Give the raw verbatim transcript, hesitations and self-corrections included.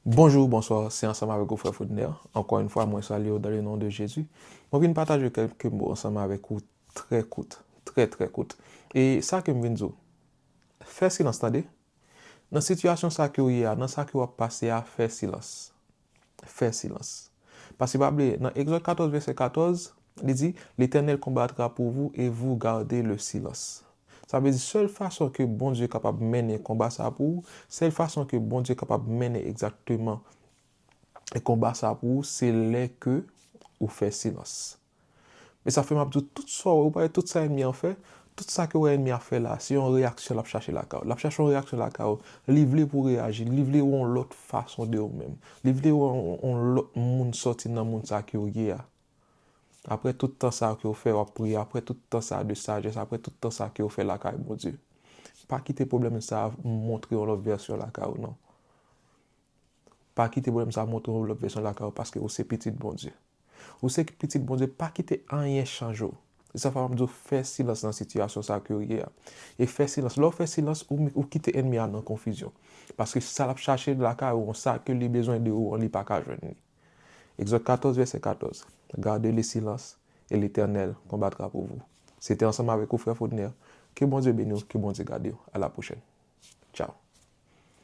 Bonjou, bonswa, se ansanm avèk ou, frè Fodner. Ankò yon fwa, mwen salye w dans le nom de Jésus. Mwen vin pataje kèlke mo ansanm avèk ou, trè kout, trè, trè kout. E sa ke m vin di w, fè silans, tande. Nan sitiyasyon sa ke w ye a, nan sa ke w ap pase a, fè silans. Fè silans. Paske pa bliye, nan Egzòd katòz, vèsè katòz, li di, L'Éternel combattra pour vous et vous gardez le silence. Sa vle di, sèl fason ke Bondye kapab mennen konba sa pou ou, sèl fason ke Bondye kapab mennen egzakteman konba sa pou ou, se lè ke ou fè silans. E sa fè m ap di w, tout sa w wè, ou pa wè tout sa ènmi an fè, tout sa ke w wè ènmi a fè la, se yon reyaksyon l ap chache lakay w. L ap chache yon reyaksyon lakay w. Li vle pou w reyaji, li vle w yon lòt fason de ou menm. Li vle w yon, yon lòt moun sòti nan moun sa ke w ye a. Apre tout tan sa ke w fè, w ap priye, apre tout tan sa de sajès, apre tout tan sa ke w fè lakay Bondye. Pa kite pwoblèm sa montre yon lòt vèsyon lakay ou, non. Pa kite pwoblèm sa montre yon lòt vèsyon lakay ou, paske ou se pitit Bondye. Ou se pitit Bondye, pa kite anyen chanje w. Se sa fè m ap di w, fè silans nan sitiyasyon sa ke w ye a. E fè silans. Lè w fè silans, ou, ou kite ènmi a nan konfizyon. Paske sa l ap chache lakay ou, sa ke li bezwen de ou an, li pa ka jwenn li. Egzòd katòz, vèsè katòz. Gardez le silence et l'Éternel combattra pour vous. Se te ansanm avèk ou, frè Fodner. Ke Bondye beni w, ke Bondye gade w. À la prochaine.